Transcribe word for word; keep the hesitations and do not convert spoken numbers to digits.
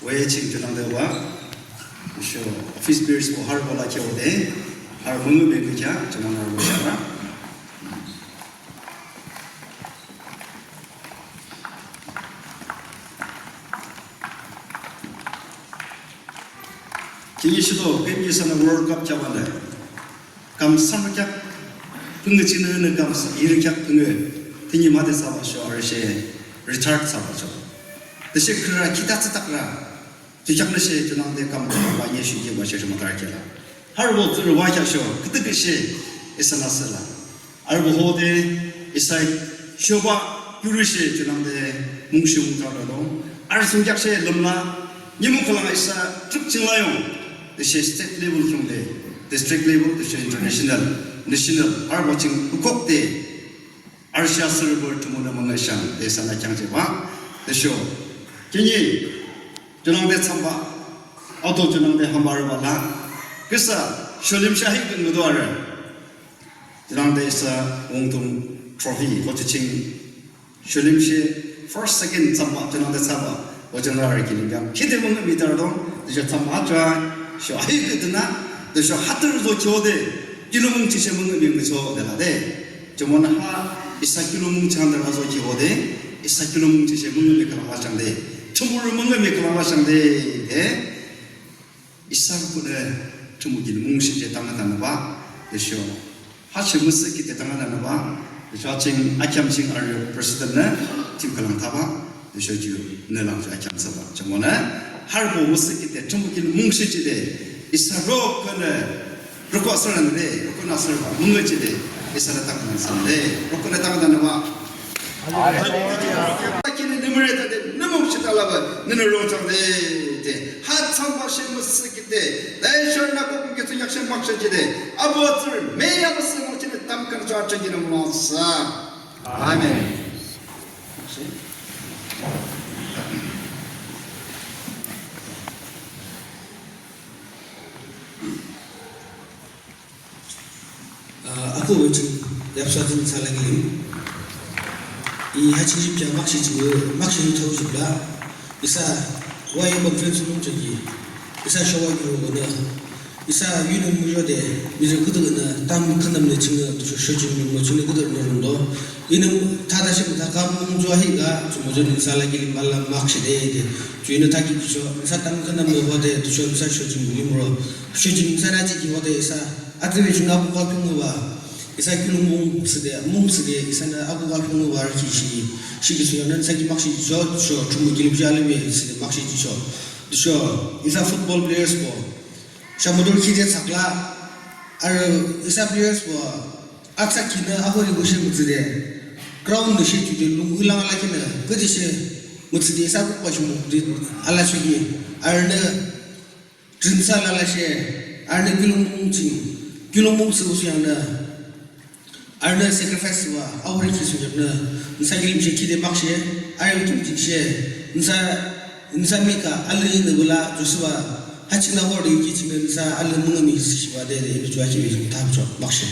Waya ching junangde wa, sho office bearers ko harbo la kyo de, harbo ngu be kya, junang harbo shara. Kini shido, kini sana World Cup chabale. Kam samrükyak pungü chinü nü kam sa-, yirükyak pungü. Tini mate saba sho arishe retard saba sho. Tüshe kra kita tsatak ra. Chikyak nü she junangde kam ba nye shuki ba she shuma tar kela. Harbo tsürü wa kya sho, kütük she, isa na sela. Arübo hode, isa shoba yurü she junangde mungshi mungthar dolo. Arü sungkyak she lümla, nimung khülang isa trük chingla yong. Tüshe state level khiungde, district level, tüshe international, national, arübo ching ukokde. Arüsha sürübo tümünü mangashang, de sana kyang jeba. Tüsho, kini, junangde tsamba, auto junangde hambar bala. Kisa, sholim shahi gun gudu arü. Junangde isa wongtung trophy ko chiching. Sholim shi first, second tsamba junangde tsamba. O junangde ari kilim yang. Kide mung mitar dong. Tüsho tsamba aja. Sho ahi ke duna. Tüsho hatür zo kyode. Kilo mung chishe mung mi miso de la de. Jumona ha isa kilo mung chang de la zo kyode. Isa kilo mung chishe mung mi kala la chang de. Chumur mung mi kala la chang de. De. Isa rukune tümü kilo mung shi je tanga tanga ba, tüsho. Ha shi müsü kite tanga tanga ba, tüsho ching akyam ching arü president ne, tim kalang taba, tüsho ju ne lang ju akyam saba. Jumona, harbo müsü kite tümü kilo mung shi je de, isa rukune, ruko asar ne, rukuna asar ba, mung je de, isa ne tanga tanga san de, rukune tanga tanga ba. Kini numerator de, numung shita laba, nunu rong chang de, de. Ha chang ba shen ma sikit de. Dai shon na ko ke tun yak shen mak shen de. Abo tsur, me ya ba shen mak shen tam kan cha cha kini ma sa. Amen. Ah, ako wajin, yapsa jin sala kilim. I hachin jip ja makshi jip, makshi jip tau jip la. Isa, waya conference room jagi. Isa shawa yuro na. Isa yunung mujo de, mijo kudu na, tam kanam ne ching na, tu sho jin mo ching na kudu na rundo. Inam tada shi ta kam mung jo hi ga, tu mujo ni sala kilim mala makshi de de. Tu ina taki jo, isa tam kanam ne ho de, tu sho isa sho jin mo ro. Sho jin isa na jiki ho de isa. Atri ching apu ka phung ba, isa kiulong mung side, mung side, isa na apu ka phung ba ri shi, shi ki suya nan saki makshi cho, cho, chungu kilim shi alimi side makshi cho. Cho, isa football players ko. Sha mudur khide sakla, ar isa players ko, atsa kina apu ri ko shi mu side. Ground no shi tu de lung ulang ala kina, kede shi mu side isa ko pa shi mu de, ala shi ki, ar na, Trinsa lalashe, arne kiulong mung ching, kiulong mung sü usu yang na, arne sacrifice wa, awore ki su yang na, nsa kilim she kide mak she, are kim ching she, nsa, nsa mika, ale ne bula, Joshua, haching na hor de ki ching na, nsa ale mung mi si shiwa de, de, ibi jua ki bi, tam chok, mak she.